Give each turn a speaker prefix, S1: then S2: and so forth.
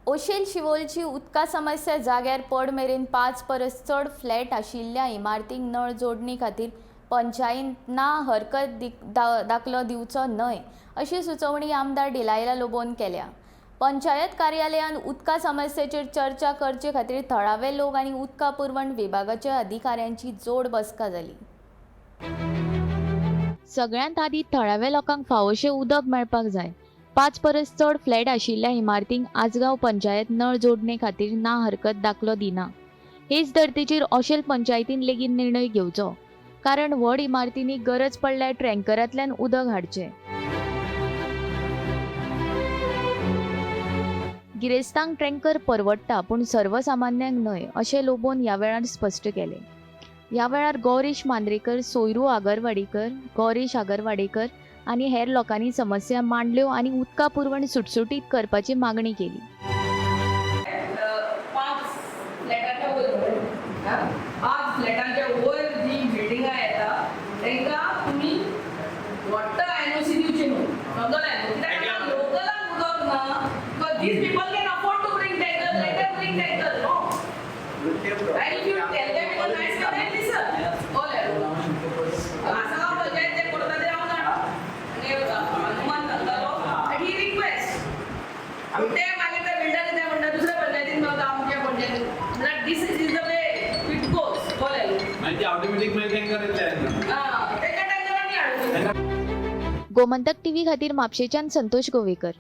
S1: ओशेल शिवोलची उदका समस्या जाग्यार पड मेरेन 5 परस चड फ्लॅट आशिल्ल्या इमारतींक नळ जोडणी खातीर पंचायत ना हरकत दाखलो दिवचो न्हय अशी सुचोवणी आमदार डिलायला लोबोन केल्या. पंचायत कार्यालयान उदका समस्येचेर चर्चा करचे खातीर थळावे लोक आनी उदका पुरवण विभागाच्या अधिकाऱ्यांची जोड बसका जाली. सगळ्यांत आदी थळाव्या लोकांक फावोशें उदक मेळपाक जाय. 5 परस चड फ्लॅट आशिल्ल्या इमारतींक आजगांव पंचायत नळ जोडणे खातीर ना हरकत दाखलो दिना. हेच धर्तेचेर ओशेल पंचायतीन लेगीत निर्णय घेवचो, कारण व्हड इमारतींनी गरज पडल्यार टँकरांतल्यान उदक हाडचें. गिरेस्तांक टँकर परवडटा पूण सर्वसामान्यांक न्हय अशें लोबोन ह्या वेळार स्पश्ट केलें. ह्या वेळार गौरीश मांद्रेकर, सोयरू आगरवाडीकर, गौरीश आगरवाडेकर आनी हेर लोकांनी समस्या मांडल्यो आनी उदका पुरवण सुटसुटीत करपाची मागणी केली.
S2: 5 फ्लॅटाच्या वयर, 5 फ्लॅटांच्या वयर जी बिल्डिंगां येता तांकां तुमी वट्ट एनओसी दिवची न्हू, समजलें न्हू? कित्याक लोकलांक उदक ना, because these people can afford to bring tanker, let them bring tanker, no? And if you tell them in a nice manner, listen. कळ्ळें? आसागांव पंचायत तें करता तें हांव जाणा. आनी हनुमान सांगतालो आनी ही रिक्वेस्ट. ते मागीर ते बिल्डर कितें म्हणटा, दुसऱ्या पंचायतीन मेवता आमच्या पंचायतीन म्हणल्यार this is the way it goes. कळ्ळें?
S3: मागीर ते ऑटोमॅटीक मागीर टँकर येतले.
S2: आं, तेका टँकरांनी हाडून.
S1: गोमंतक टीव्ही खातीर म्हापशेच्यान संतोष गोवेकर.